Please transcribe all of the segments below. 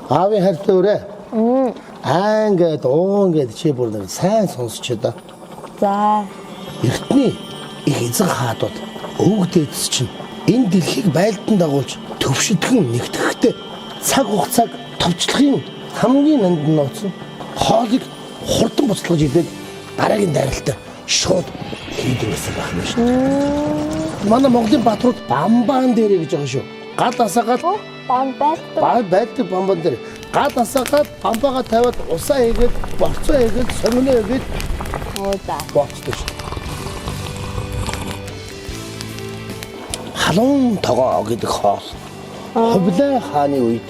Аавын хайртай өрөө. Аа, ингээд уу, ингээд чи бүр нэг сайн сонсч одоо. За. Эртний их эзэн хаадууд, өвөг дээдэс чинь энэ дэлхийг байлдан дагуулж төвшидгэн нэгтгэхдээ цаг хугацааг товчлохын хамгийн нандин нууц нь хоолыг хурдан буцалгаж идээд дараагийн дайралтаа шууд хийдэг гэсэн байх юм шүү дээ. Манай Монголын баатрууд бамбаан дээрээ гэж байгаа шүү. Гал асаагаад Бам байлдаг. Ба байлдаг бамбан дээр гал асаагаад бамбаага тавиад усаа хийгээд, борцоо хийгээд, сомино хийгээд Оо, за. болцдог шүү. Халуун тогоо гэдэг хоол. Хубилай хааны үед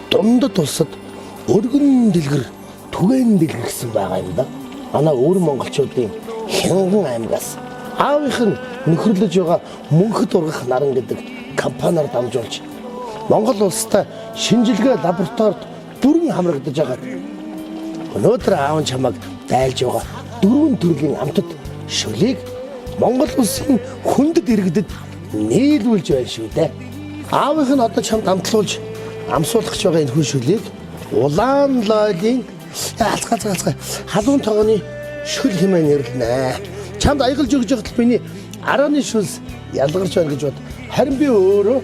дундад улсад өргөн дэлгэр, түгээн дэлгэр гэсэн байгаа юм да. Манай өвөр монголчуудын Хянган аймгаас аавынх нь нөхөрлөж байгаа Мөнхөд ургах наран гэдэг компаниар дамжуулж Монгол улстай шинжилгээ лабораторид бүрэн хамрагдаж байгаа. Өнөөдөр аав нь чамайг дайлж байгаа дөрвөн төрлийн амтад шөлийг Монгол улсын хүндэт иргэдэд нийлүүлж байна шүү дээ. Аавынх нь одоо чамд амтлуулж амсуулах гэж байгаа энэ хүн шөлийг улаан лойлын алцгаа алцгаа алцгаа халуун тогооны шөл хэмээн нэрлэнэ. Чамд аягалж өгж байхад л миний арааны шүлс ялгарч байна гэж бод. Харин би өөрөө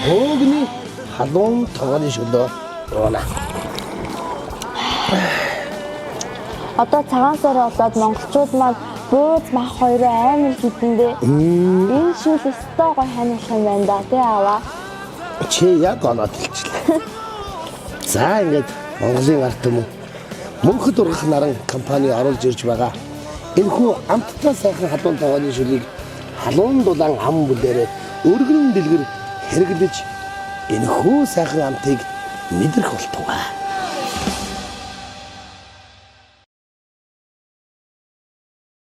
хөөгний халуун тогооны шөлөө ууна. Одоо цагаан сар болоод монголчууд маань бууз, мах хоёроо амар хідэндээ. Энэ шүл өстой гоё ханиулах юм байна да, тий, аава. Чи яг оноод хэлчихлээ. За, ингээд Монголын ард түмэн Мөнхөд ургах наран компани оруулж ирж байгаа. Энэхүү амттай сайхан халуун тогооны шүлийг халуун дулаан ам бүлээрээ өргөн дэлгэр хэрэглэж энэхүү сайхан амтыг мэдрэх болтугай.